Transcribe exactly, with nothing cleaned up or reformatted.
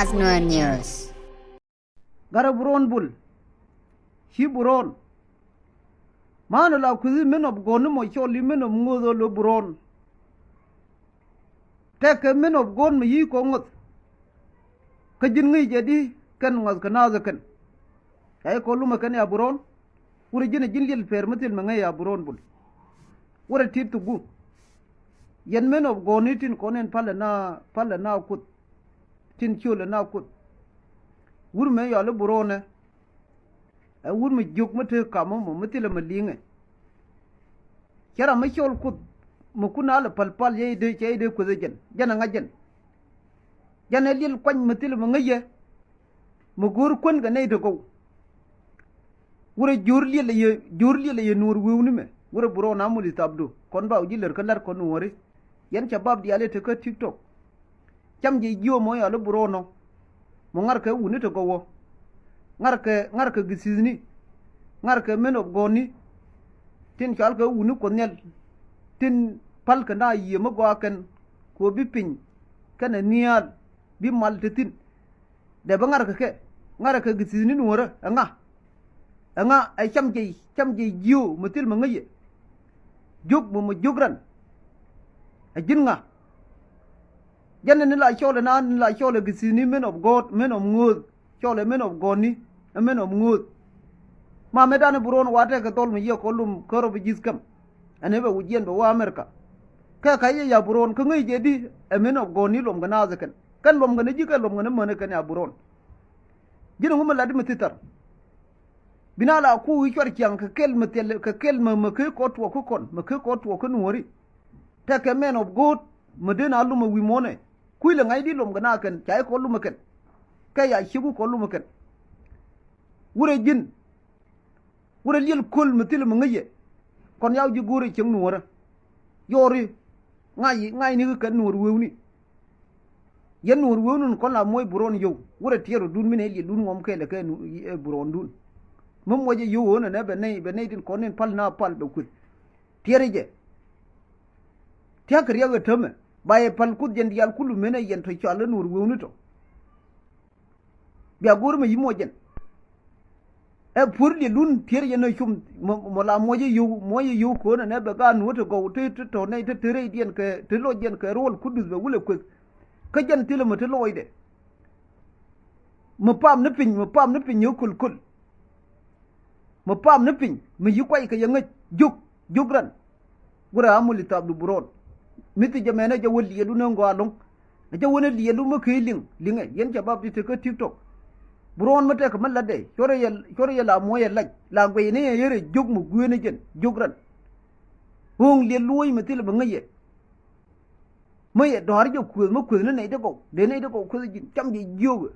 As Nuer News. Garɛ Buron Bul. Ci Buron. Manɛ la kui̱thi min ɔ bi gɔ̱ni mɔ cɔl i̱ min ɔ bi ŋo̱o̱th ɔ lo̱ Buron. Tɛkɛ min ɔ bi gɔ̱n mi yi̱ kɔ ŋuɔ̱th. Kä ji̱n ŋi̱i̱c jɛ di kɛn ŋuɔ̱th kɛ naath ɛ kɛn. Ca i̱ kɔ lumɛ kɛn ya Buron. Wurɛ ji̱n ɛ ji̱n liɛl pɛr mi thil mɛ ŋäc ya Buron Bul. Wurɛ tit thuku. Yɛn min ɔ bi gɔ̱ni tin kɔn in palɛ na, palɛ na kuoth. Tin ciöl ɛ na kuoth. Wur mɛ yɔal i̱ Buronɛ. Ɛ wur mi jiök mi te kamä mɔ mi thilɛ mi li̱ŋɛ. Cɛ ram mi cɔl kuoth mi kun a lɛ pal pal yɛ i̱ dee cɛ i̱ dee kueth ɛ jɛn jɛn ɛ ŋa̱c jɛn. Jɛn ɛ liɛl kuany mi thilɛ mi ŋäc yɛ. Mi go̱o̱r kuän kɛ nɛy te gɔw. Wurɛ jo̱o̱r liɛl ɛ yɛ, jo̱o̱r liɛl ɛ yɛ nuɔ̱ɔ̱r wewni mɛ. Wurɛ Buron a mul i̱ thapdu kɔn ba wä ji̱ lär kä la̱r kɔn nuɔ̱ɔ̱ri. Yɛn ca bap diaal i̱ te kä TikTok. Cam jɛ jiö mɔ yɔal i̱ Buron ɔ. Mɔ ŋa̱rkɛ wuni te gɔwɔ. Ŋa̱rkɛ, ŋa̱rkɛ githithni. Ŋa̱rkɛ min ɔ bi gɔ̱ni. Tin cɔalkɛ wuni kuɔth nhial. Tin pälkɛ na yiëë mi gɔaa kɛn. Kɛ ɣöö bi piny kɛnɛ nhial bi mal te thi̱n. Dee bä ŋa̱rkɛ kɛ, ŋa̱rkɛ githithni nuɔ̱ɔ̱rä ɛŋa? Ɛŋa ɛ cam jɛ, cam jɛ jiö mi thil mi ŋäc yɛ? Jiök mi mi jiök ran. Ɛ ji̱n ŋa? Jɛn ni la cɔl ɛ na ni la cɔl ɛ githithni min ɔ bi gɔ̱ɔ̱t, min ɔ bi ŋööth. Cɔl ɛ min ɔ bi gɔ̱ɔ̱tni, ɛ min ɔ bi ŋööth. Ma metdan i̱ Buron wa tekɛ dhɔl mi yiëë kɔ lum kärɔ bi ji̱th käm. Ɛn ɛ bɛ wi̱c yɛn bɛ wä America. Kɛ ka yɛ ya Buron kä ŋäc jɛ di ɛ min ɔ bi gɔ̱ɔ̱tni luɔm kɛ naath ɛ kɛn. Kɛn luɔm kɛ ni ji̱ kɛ luɔm kɛ ni män ɛ kɛn ya Buron. Ji̱n ŋu mi lat mi thithar. Bi na la ku wi̱i̱ cuar ciaŋ kɛ kɛl mi thil kɛ kɛl mi mi kee kɔ tuɔɔk kä kɔn mi kee kɔ tuɔɔk kä nuɔ̱ɔ̱ri. Tekɛ mɛn ɔ bi go̱o̱t mi dee na lum ɛ wi̱i̱ muɔ̱ɔ̱nɛ. Kui̱ lɛ ŋa̱c di lum kɛ na kɛn ca i̱ kɔ lum ɛ kɛn. Kɛ ya ciek wi̱i̱ kɔ lum ɛ kɛn. Wurɛ ji̱n. Wurɛ liɛl köl mi thilɛ mi ŋäc yɛ. Kɔn yaw ji̱ go̱o̱rɛ cieŋ nuɔ̱ɔ̱rä. Yɔɔri ŋa̱c ŋa̱cni kä kɛn nuɔ̱ɔ̱r wewni. Yɛn nuɔ̱ɔ̱r wewni kɔn la muɔc Buron yio̱w wurɛ tiɛɛr ɔ dun mi nɛ liɛl dun ŋuɔm kɛɛl ɛ kɛ nu, ɛ Buron dun. Mi muɔc ɛ yio̱w ɣöö nɛ nɛ bɛ nɛy bɛ nɛy tin kɔn in pal na pal bɛ kueth. Tiɛɛr jɛ. Tia̱k kɛ riɛk ɛ täämɛ ba yɛ pal kuoth jɛn diaal kulu menɛ yɛn tɔ cɔal ɛ nuɔ̱ɔ̱r wewni tɔ. Bia go̱o̱r mɛ yi̱ muɔc jɛn. Ɛ puɔ̱r liɛlun tiɛɛr yɛn ɛ cum mɔ, mɔ la muɔc ɛ yio̱w muɔc ɛ yio̱w köönɛ nɛ bɛ gaat nuɔ̱t ɛ gɔw te te tɔ nɛy te te rɛydiɛn kɛ te lɔcdiɛn kɛ ruɔl kuduth bɛ wulɛ kueth. Kä jɛn thilɛ mɛ te lɔcdɛ. Mɛ pam ni piny mɛ pam ni piny yio̱w köl köl. Mɛ pam ni piny mɛ yi̱ kuay kɛ yɛ ŋäc jiök jiök ran. Wurɛ a mul i̱ thapdu Buron. Mi thi jɛ mɛn ɛ jɛ wä liɛlu ni ŋɔa lo̱ŋ. Ɛ jɛ wä ni liɛlu mi kee liŋ liŋɛ yɛn ca bap ti te kä TikTok. Buron mi tɛkɛ mi latdɛ cuɔrɛ yɛ cuɔrɛ yɛ la muɔ̱ɔ̱c yɛ lac la guɛy ni yɛ yɛrɛ jiök mi gui̱e̱n ɛ jɛn jiök ran. Ɣööŋ liɛl luɔ̱ɔ̱c mi thilɛ bi ŋäc yɛ. Mi yɛ dɔ̱a̱r jɛ kuëth mi kuëth ni nɛy ti gɔw dee nɛy ti gɔw kuëth ji̱n cam jɛ jiökɛ.